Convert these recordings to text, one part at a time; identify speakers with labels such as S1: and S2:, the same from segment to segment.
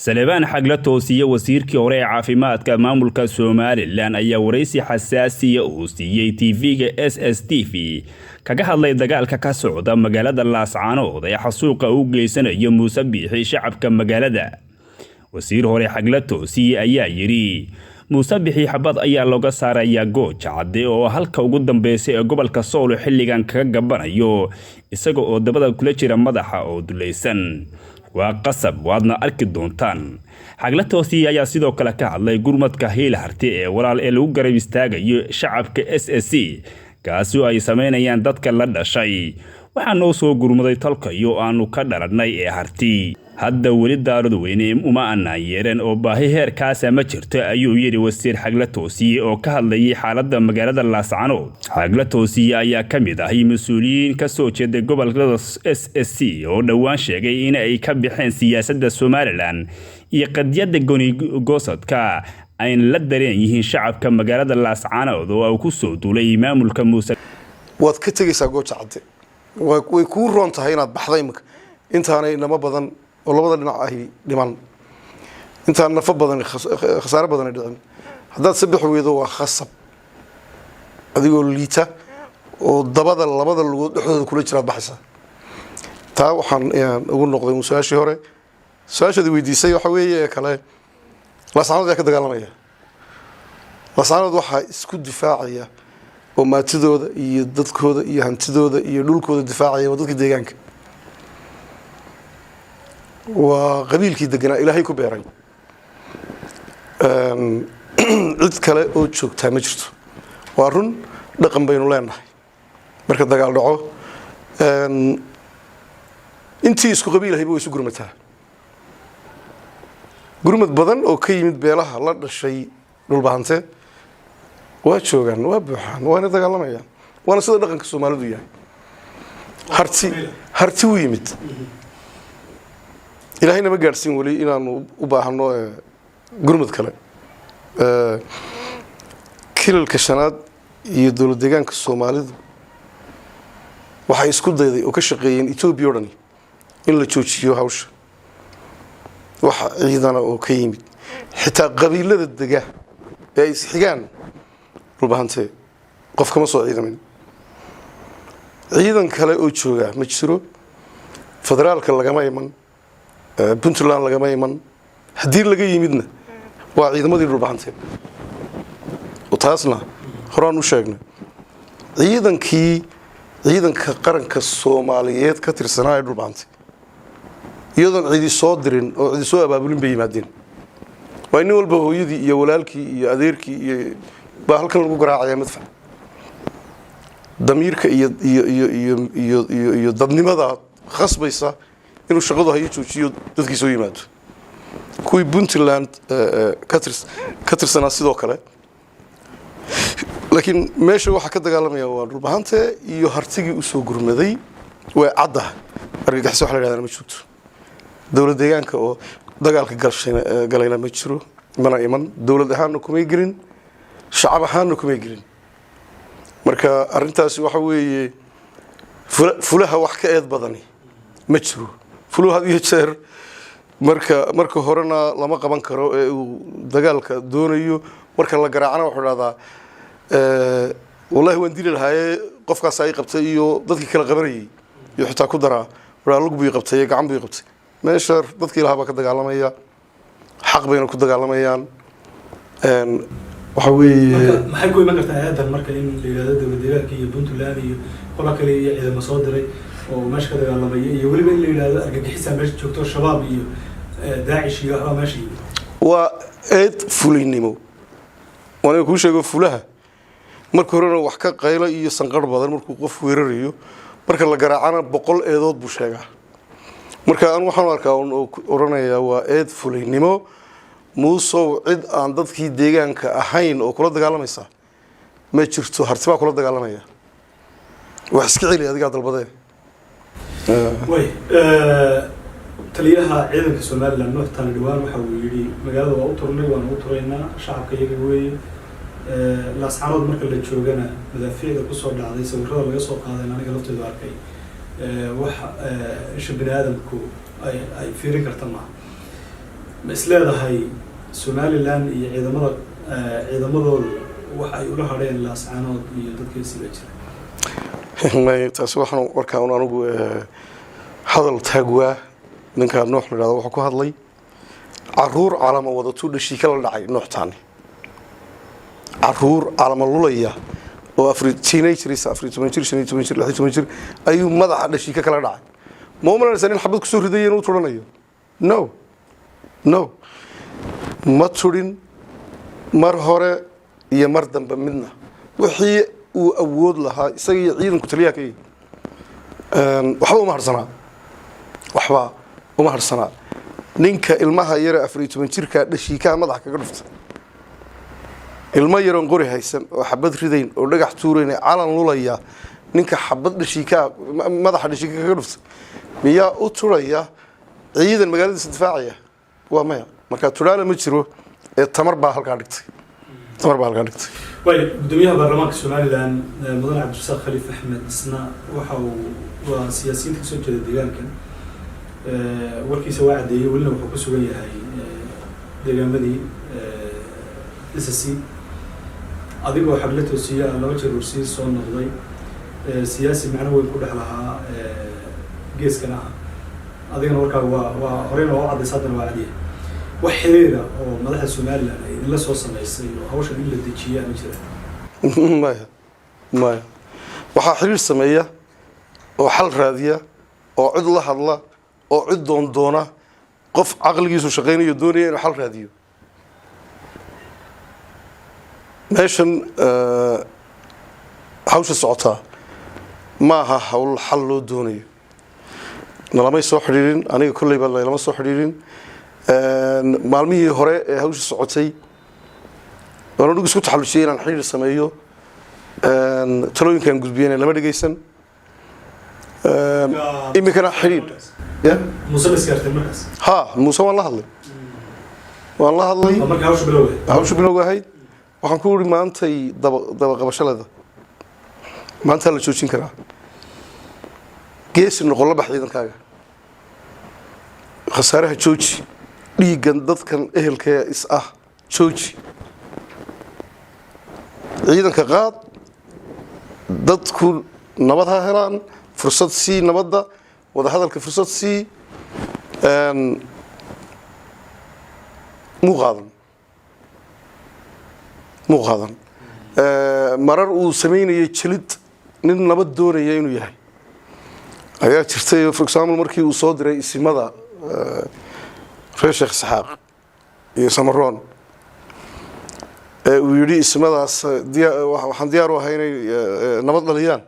S1: Salebaan Xagla Toosiye, wasiirkii hore ee caafimaadka maamulka Somalilan, ayaa waraysi xasaasiya uu siiyey TV-ga SSTV kaga hadlay dagaalka ka socda magaalada Laascaanood ee xasuuqa u geysanayo Muuse Biixi shacabka magaalada. Wasiir hore Xagla Toosiye ayaa yidhi: "Muuse Bixi xabad ayaa looga saarayaa Gooja Cadde oo halka ugu dambeysay ee gobolka Soolo xilligan kaga gabanayo, isaga oo dabada kula jira madaxa oo dulaysan. Waa qasab, waadna arki doontaan." Xagla Toosiye ayaa sidoo kale ka hadlay gurmadka Hiil Harti ee walaal ee lagu garab istaagayo shacabka SSC, kaasi oo ay samaynayaan dadka la dhashay. "Waxaa noo soo gurmaday tolkayo aanu ka dhalannay ee Harti. Hadda weli Daarad Weyne uma aanaan yeeran oo baahi heerkaasa ma jirto," ayuu yidhi wasiir Xagla Toosiye oo ka hadlayay xaaladda magaalada Laascanood. Xagla Toosiye ayaa ka mid ahay mas-uuliyiin ka soo jeeday gobolada SSC oo dhowaan sheegay in ay ka baxeen siyaasadda Somalilan iyo qadiyadda goonigosadka, ayna la dareen yihiin shacabka magaalada Laascanood oo uu ku soo duulay maamulka Muuse.
S2: Waad ka tegaysaa Gooja Cadde. Way kuu roon tahay inaad baxda imika, intaanay nama badan oo labada dhinac ahi dhiman, intaan nafo badan, khasaare badani dhicin. Haddaad sabixi weydo, waa khasab, adigoo liita oo dabada labada lugood dhexdooda kula jiraad baxaysaa. Taa waxaan ugu noqday su-aashii hore. Su-aashaad weydiisay waxa weeye ee kale, Laascanood ayaa ka dagaalamaya. Laascanood waxaa isku difaacaya oo maatidooda iyo dadkooda iyo hantidooda iyo dhulkooda difaacaya waa dadka deegaanka, waa qabiilkii deganaa Ilaahay ku beeray. Cid kale oo joogtaa ma jirto. Waa run, dhaqan baynu leenahay: marka dagaal dhaco, intii isku qabiilahayba way isu gurmataa. Gurmad badan oo ka yimid beelaha la dhashay Dhulbahante waa joogaan, waa buuxaan, waana dagaalamayaan, waana sida dhaqanka Soomaalidu yahay. Harti Harti u yimid, Ilaahayna ma gaadhsiin weli inaanu u baahano gurmad kale. Kilalka shanaad iyo dowlad deegaanka Soomaalidu waxay isku dayday oo ka shaqeeyeen Etoobiya o dhani in la joojiyo hawsha. Wax ciidana oo ka yimid xitaa qabiilada dega ee ay isxigaan Dhulbahante qof kama soo ciidamin. Ciidan kale oo jooga ma jiro. Federaalka lagama iman, Puntland lagama iman. Haddii laga yimidna, waa ciidamadii Dhulbahante. Taasna horaan u sheegnay. Ciidankii ciidanka qaranka Soomaaliyeed ka tirsanaa ee Dhulbahante, iyadoon cidi soo dirin oo cidi soo abaabulin bay yimaadeen. Waa nin walba hooyadii iyo walaalkii iyo adeerkii iyo baa halkan lagu garaacaya madfac. Damiirka iyo iyo iyo iyo iyo iyo iyo dadnimada khasbaysa inuu shaqadu hayo joojiyo, dadkii soo yimaado. Kuwii Puntland ka tirsanaa sidoo kale. Laakiin meesha waxaa ka dagaalamaya waa Dhulbahante iyo Hartigii usoo gurmaday. Way cadda, argagixiso wax la yidhahdana ma joogto. Dowlad deegaanka oo dagaalka galshayna galayna ma jiro, mana iman. Dowlad ahaanna kumay gelin, shacab ahaanna kumay gelin. Marka arrintaasi waxa weeye, fulaha wax ka eed badani ma jiro. Fuluhu had iyo jeer marka horena lama qaban karo ee uu dagaalka doonayo. Marka la garaacana, wuxuu dhahdaa: "Wallahi waan dili lahaaye, qofkaas ay qabtay," iyo dadkii kala qabanayay iyo xitaa ku daraa, lug buu qabtay iyo gacan buu qabtay. Meesha dadkii lahaa baa ka dagaalamaya, xaq bayna ku dagaalamayaan. Waxa weeye,
S3: maxay ku iman kartaa aadan marka in la yidhahdo dowlad deegaanka iyo Puntland iyo qola kale iyo ciidamo soo diray oo meesha ka dagaalamaya, iyo weliba in la yidhahdo argagixisa meesha joogto, Shabaab iyo Daacish iyo waxbaa meesha yimid?
S2: Waa eed fulaynimo. Waan kuu sheego, fulaha marka horena wax ka qaylo iyo sanqarh badan markuu qof weerarayo, marka la garaacana 100 eedood buu sheegaa. Marka anu waxaan arkaa oo odhanayaa waa eed fulaynimo. Muusow, cid aan dadkii deegaanka ahayn oo kula dagaalamaysa ma jirto. Hartibaa kula dagaalamaya, wax iska celi, adigaa dalbadee.
S3: Way taliyaha ciidanka Somaliland Nuux Taani dhawaan waxa uu yidhi: "Magaalada waa u turnay, waana u turaynaa, shacabka iyaga weeye." Laascanood marka la joogana, madaafiicda kusoo dhacday, sawirada laga soo qaaday, aniga lafteedu arkay, wax isha bini aadamku ay fiirin karta maaha. Ma isleedahay Somaliland iyo ciidamada ciidamadoodu wax ay ula hadheen Laascaanood iyo dadkeesii baa jira?
S2: May, taasi waxaan warkaa un anigu hadal taagwaa. Ninkaa Nuux la dhahdo wuxuu ku hadlay caruur calama wadatuu dhashiika la dhacay. Nuux Taani caruur calama lulaya oo afar teenagers, 14 jir, 15 jir, 16 jir ayuu madaxa dhashiika kala dhacay. Ma u malanaysaa nin xabad kusoo ridaya inuu turanayo? No, no, ma turin mar hore iyo mar dambe midna. Wixii uu awood lahaa isaga iyo ciidanku taliyaha ka yihi, waxba uma harsanaa, waxba uma harsanaa. Ninka ilmaha yare 14 jirka dhashiikaha madaxa kaga dhufta, ilmo yaroon qori haysan oo xabad ridayn oo dhagax tuurayn, calan lulaya, ninka xabad dhashiikaa madaxa dhashiika kaga dhufta, miyaa u turaya ciidan magaaladiisa difaacaya? Waa maya. Marka turaala ma jiro ee tamar baa halkaa dhigtay, tamar baa halkaa dhigtay.
S3: Waay, guddoomiyaha baarlamaanka Somaliland, mudane Cabdirasaaq Khaliif Axmed, isna waxa uu waa siyaasiyiinta kasoo jeeda deegaankan. Warkiisa waa caddeeyey, welina wuxuu ku sugan yahay deegaamadii SSC. Adigoo Xagle Toosiye ah, laba jeer warsiir soo noqday, siyaasi macno weyn ku dhex lahaa geeskana ah, adigana warkaaga waa horeyna waa u caddaysa, haddana waa cadiya. Wax xiriira oo madaxda Somaliland ay idinla soo samaysay oo hawshan in la dejiyaa ma jira?
S2: Maya, maya. Waxaa xiriir sameeya oo xal raadiya oo cid la hadla oo cid doondoona qof caqligiisu shaqaynayo, doonaya inuu xal raadiyo. Meeshan hawsha socotaa maaha hawl xal loo doonayo. Nalamay soo xidhiirin, aniga kolleyba laylama soo xidhiirin. Maalmihii hore ee hawsha socotay waan anigu isku taxalujiyay inaan xidhiir sameeyo. Talooyinkaan gudbiyana lama dhegeysan. Iminkana xidhiidh ya.
S3: Muuse ma isgaartay markaas?
S2: Ha, Muuse waan la hadlay, waan la hadlay.
S3: Waa markii hawsha bilowga?
S2: Hawsha bilowga ahayd. Waxaan ku uri maantay daba dabaqabasho leeda, maantaa la joojin karaa. Geesi noqon, la bax ciidankaaga, khasaaraha jooji, dhiiggan dadkan ehelkee is ah jooji, ciidanka qaad, dadku nabad ha helaan, fursad sii nabadda, wadahadalka fursad sii. Muu qaadan, muu qaadan. Marar uu samaynayay jilid nin nabad doonaya inuu yahay ayaa jirtay. For example, markii uu soo diray isimada reer Sheekh Isxaaq iyo Samaroon ee uu yidhi isimadaas waxaan diyaar u ahay inay nabad dhaliyaan,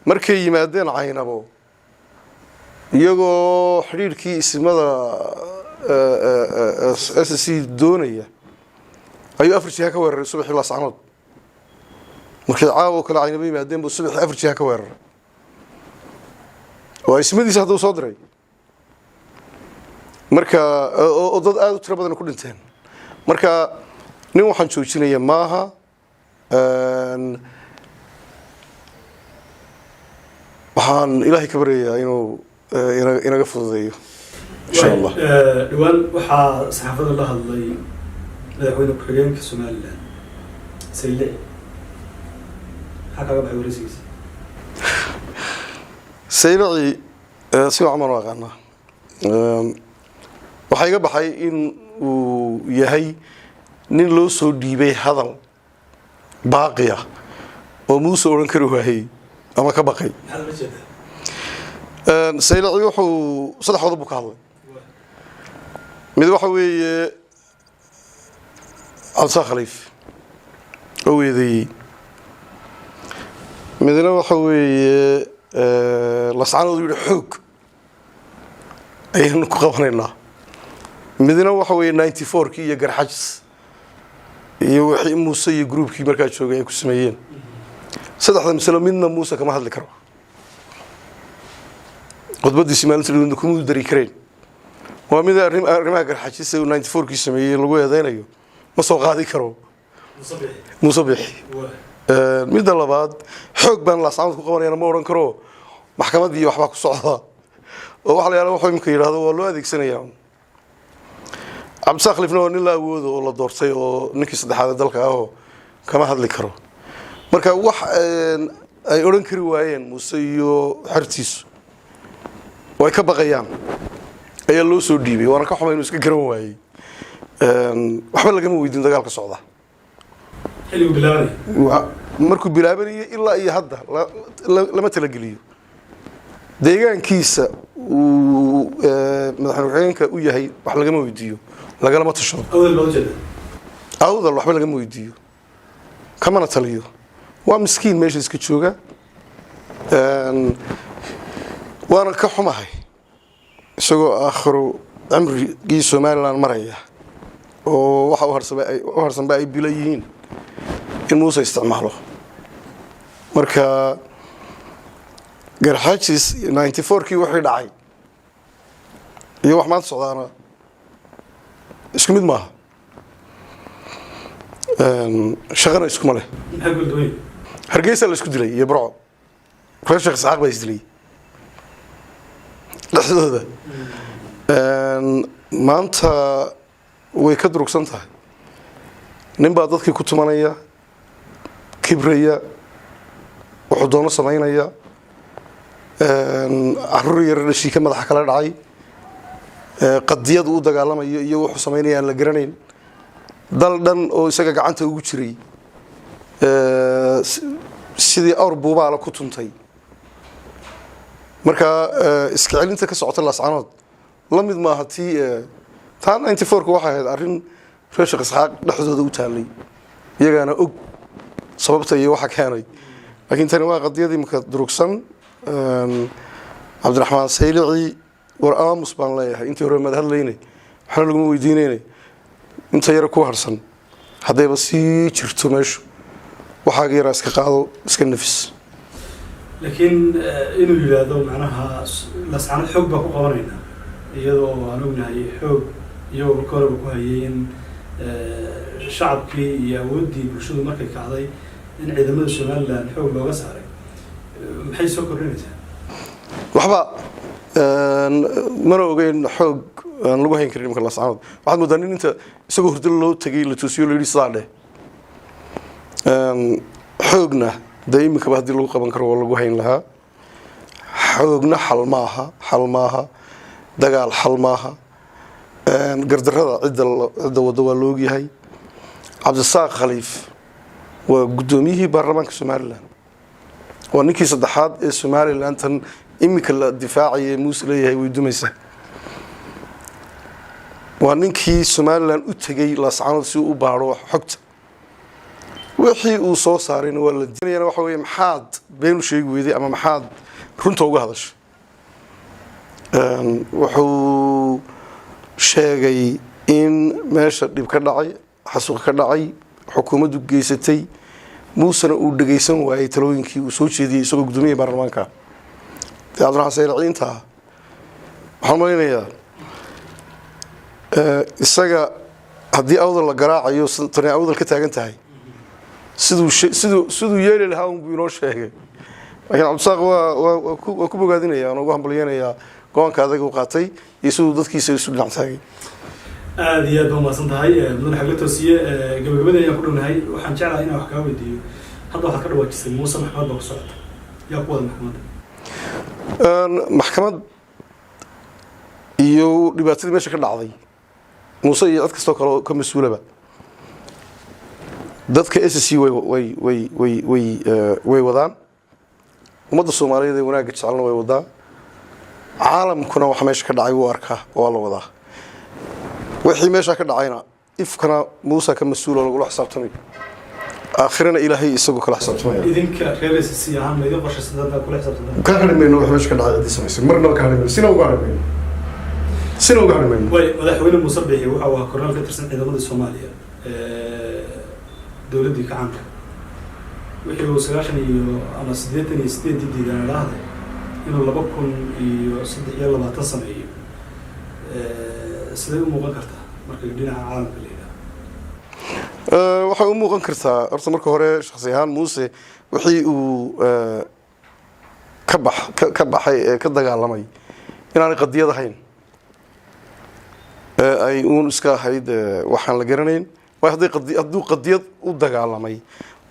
S2: markay yimaadeen Caynabo iyagoo xidhiidhkii isimada SSC doonaya, ayuu afar jiha ka weeraray subaxii Laascanood. Markay caawo kale Caynabo yimaadeen buu subaxii afar jiha ka weeraray. Waa ismadiisa hadduu soo diray marka, oo dad aada u tiro badan ku dhinteen. Marka nin waxaan joojinaya maaha. Waxaan Ilaahay ka baryayaa inuu inaga fududeeyo, insha Allah.
S3: Dhowaan waxaa saxaafadda la hadlay madaxweyne ku-xigeenka Somaliland, Saylici. Maxaa kaaga baxay wareysigiisa?
S2: Saylaci si wacan baan u aqaanaa. Waxaa iga baxay in uu yahay nin loo soo dhiibay hadal baaqiya oo Muuse odhan kari waayey ama ka baqay.
S3: Maxaad ula jeedaa?
S2: Saylaci wuxuu saddex qodob buu ka hadlay. Mid waxa weeye Cabdisaaq Khaliif oo weedeeyey, midna waxa weeye Lascanood yihi xoog ayaynu ku qabanaynaa, midna waxa weeye 94-kii iyo Garxajis iyo wixii Muuse iyo groupkii markaa joogay ay ku sameeyeen. Saddexda masalo midna Muuse kama hadli karo. Khudbadiisi maalinta dhaweyna kuma dari kareen. Waa mid arrimaha Garxajis ee uu 94-kii sameeyey lagu eedeynayo ma soo qaadi karo Muuse Bixi. Midda labaad, xoog baan Laascanood ku qabanayana ma odhan karo, maxkamaddii waxbaa ku socda oo waxa la yahahda wuxuu imika yidhahdo waa loo adeegsanayaa. Cabdisaaq Khaliifna waa nin la awoodo oo la doortay oo ninkii saddexaad ee dalka ahoo kama hadli karo. Marka wax ay odhan kari waayeen Muuse iyo xertiisu oo ay ka baqayaan ayaa loo soo dhiibay, waana ka xumay inuu iska garan waayey. Waxba lagama weydiin dagaalka socda.
S3: Xilligu bilaabanaya?
S2: Markuu bilaabanayay ilaa iyo hadda lama talageliyo. Deegaankiisa uu madaxweyne ku-xigeenka u yahay wax lagama weydiiyo, lagalama tashado.
S3: Awdal baad ujeedaa?
S2: Awdal waxba lagama weydiiyo, kamana taliyo. Waa miskiin meesha iska jooga. Waana ka xumahay isagoo aakhiru cimrigii Somaliland maraya oo waxa u harsanba ay bilo yihiin in Muuse isticmaalo. Marka Garxaajis 94-kii wixii dhacay iyo wax maanta socdaana isku mid maaha, shaqana iskuma leh.
S3: Maxay kula duwan yihiin?
S2: Hargeysa la isku dilay iyo Burco, reer Sheekh Isxaaq baa isdilay dhexdooda. Maanta way ka durugsan tahay. Nin baa dadkii ku tumanaya, kibraya, wuxuu doono samaynaya, caruur yar dhashii ka madaxa kala dhacay, qadiyadu u dagaalamayo iyo wuxuu samaynaya aan la garanayn, dal dhan oo isaga gacanta ugu jiray sidii awr buubaala ku tuntay. Marka iska celinta ka socota Laascanood la mid maaha tii taa 94-ka. Waxay ahayd arrin reer Sheekh Isxaaq dhexdooda u taalay, iyagaana og sababta iyo waxa keenay, laakiin tani waa qadiyad imika durugsan. Cabdiraxmaan Saylici, war aamus baan leeyahay. Intii hore maad hadlaynay, waxna laguma weydiinaynay. Inta yara ku harsan haddayba sii jirto meeshu, waxaaga yaraa iska qaado, iska nafis.
S3: Laakiin inuu yidhaahdo macnaha Laascanood xoog baa ku qabanaynaa, iyadoo aan ognahay xoog iyagoo marka horeba ku hayay in shacabkii iyo awooddii bulshadu markay kacday in ciidamada Somaliland xoog looga saaray, maxay soo kordhinaysaa?
S2: Waxba mana ogeyn xoog aan lagu hayn karin imika Laascanood. Waxaad moodaa nin inta isagoo hurdo loo tegay la toosiyo, la yidhi sidaa dheh. Xoogna dee iminkaba haddii lagu qaban karo waa lagu hayn lahaa. Xoogna xal maaha, xal maaha dagaal, xal maaha. Gardarrada cidda waddo waa la ogyahay. Cabdisaaq Khaliif waa guddoomiyihii baarlamaanka Somaliland, waa ninkii saddexaad ee Somaliland tan iminka la difaacaya Muuse leeyahay way dumaysaa. Waa ninkii Somaliland u tegey Laascanood si uu u baadho xogta. Wixii uu soo saarayna waa la diinayana. Waxa weeye, maxaad been u sheegi weyday ama maxaad runta uga hadashay? Wuxuu sheegay in meesha dhib ka dhacay, xasuuq ka dhacay, xukuumaddu geysatay, Muusena uu dhegeysan waayey talooyinkii uu soo jeediyey isagoo guddoomiyaha baarlamaanka. Dee Cabdiraxmaan Saylaciinta waxaan malaynayaa isaga haddii Awdal la garaacayo, tani Awdal ka taagan tahay, siduu yeeli lahaa unbuu inoo sheegay. Laakiin Cabdisaaq waa ku bogaadinaya, waan ugu hambalyeynayaa go-aanka adag uu qaatay iyo siduu dadkiisa isu dhinac taagay.
S3: Aada iyo aad baa umahadsan tahay, mudane Xagle Toosiye. Gabagabada ayaan ku dhownahay. Waxaan jeclahay inaan wax kaa weydiiyo. Hadda waxaad ka dhawaajisay Muuse maxkamad baa ku socota. Yaa ku wada maxkamadda?
S2: Maxkamad iyo dhibaatadii meesha ka dhacday, Muuse iyo cid kastoo kale oo ka mas-uulaba, dadka SSC way wadaan. Ummadda Soomaaliyeed ee wanaagga jecelna way wadaa. Caalamkuna waxa meesha ka dhacay wuu arkaa, waa la wadaa. Wixii meesha ka dhacayna ifkana Muuse ka mas-uula, lagula xisaabtamayo, aakhirana Ilaahay isagoo kala xisaabtamaya.
S3: Idinka reer SSC ahaan ma idin qorshaysan haddaa kula xisaabtantaa?
S2: Ka hadhi mayno wax meesha ka dhacay ciddii samaysay, marnaba ka hadhi mayno, sina uga hadhi mayno, sina uga hadhi mayno.
S3: Way madaxweyne Muuse Biixi waxa uu ahaa korneel ka tirsan ciidamada Soomaaliya dowladdii kacaanka. Wixii uu 90 iyo ama 88-dii diidaan idhaahde inuu 2023 sameeyo, siday u muuqan kartaa marka dhinaca caalamka la yidhaahdo?
S2: Waxay u muuqan kartaa horta marka hore shaksi ahaan Muuse wixii uu ka bax ka baxay ee ka dagaalamay inaanay qadiyad ahayn. Ay uun iska ahayd waxaan la garanayn. Waayo, hadduu qadiyad u dagaalamay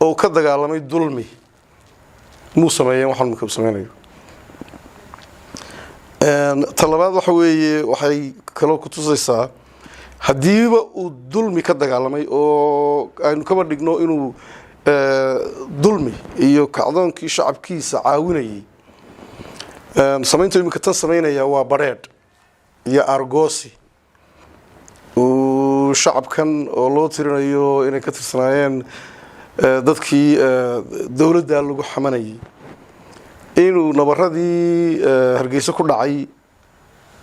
S2: oo ka dagaalamay dulmi, muu sameeyeen waxaan imika u sameynayo. Ta labaad waxa weeye, waxay kaloo ku tusaysaa, haddiiba uu dulmi ka dagaalamay oo aynu kaba dhigno inuu dulmi iyo kacdoonkii shacabkiisa caawinayay, samaynta iminka tan samaynaya waa badheedh iyo argoosi uu shacabkan oo loo tirinayo inay ka tirsanaayeen dadkii dowladda lagu xamanayay, inuu nabaradii Hargeysa ku dhacay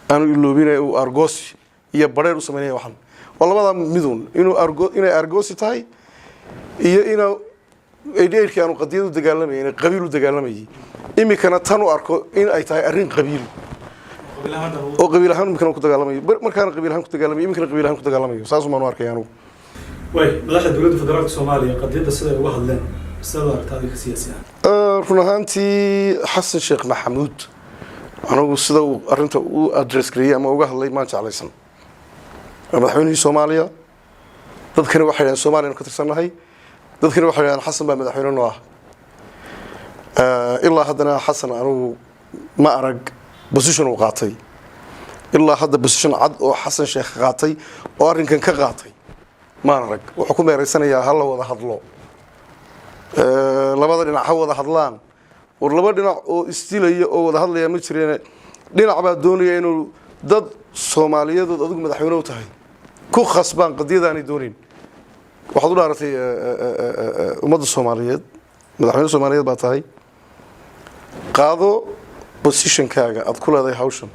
S2: aanu iloobin, uu argoosi iyo badheer u sameynaya. Waxan waa labadaa midun: inuu argo inay argoosi tahay iyo ina 88-kii aanu qadiyad u dagaalamayay, qabiil u dagaalamayay, iminkana tan u arko in ay tahay arrin qabiil oo qabiil ahaan iminkana ku dagaalamayo, markaana qabiil ahaan ku dagaalamayo, iminkana qabiil ahaan ku dagaalamayo. Saasuu maanu arkaya anugu.
S3: Way madaxda dowladda federaalka Soomaaliya qadiyadda siday uga hadleen, sidaad aragta adiga siyaasi ahaan?
S2: Run ahaantii, Xasan Sheekh Maxamuud anigu sida uu arrinta u address gareeyey ama uga hadlay maan jeclaysan. Waa madaxweynihii Soomaaliya. Dadkani waxay yidhahdeen Soomaaliyanu ka tirsannahay. Dadkani waxay yidhahdeen Xasan baa madaxweyne noo ah. Ilaa haddana Xasan anigu ma arag position uu qaatay. Ilaa hadda position cad oo Xasan Sheekh qaatay oo arrinkan ka qaatay maan arag. Wuxuu ku meereysanayaa ha la wada hadlo, labada dhinac ha wada hadlaan. War, laba dhinac oo isdilaya oo wada hadlaya ma jireen. Dhinac baa doonaya inuu dad Soomaaliyadood adigu madaxweyne u tahay ku khasbaan qadiyadaanay doonayn. Waxaad u dhaaratay ummadda Soomaaliyeed, madaxweyne Soomaaliyeed baa tahay. Qaado positionkaaga aad ku leedahay hawshan.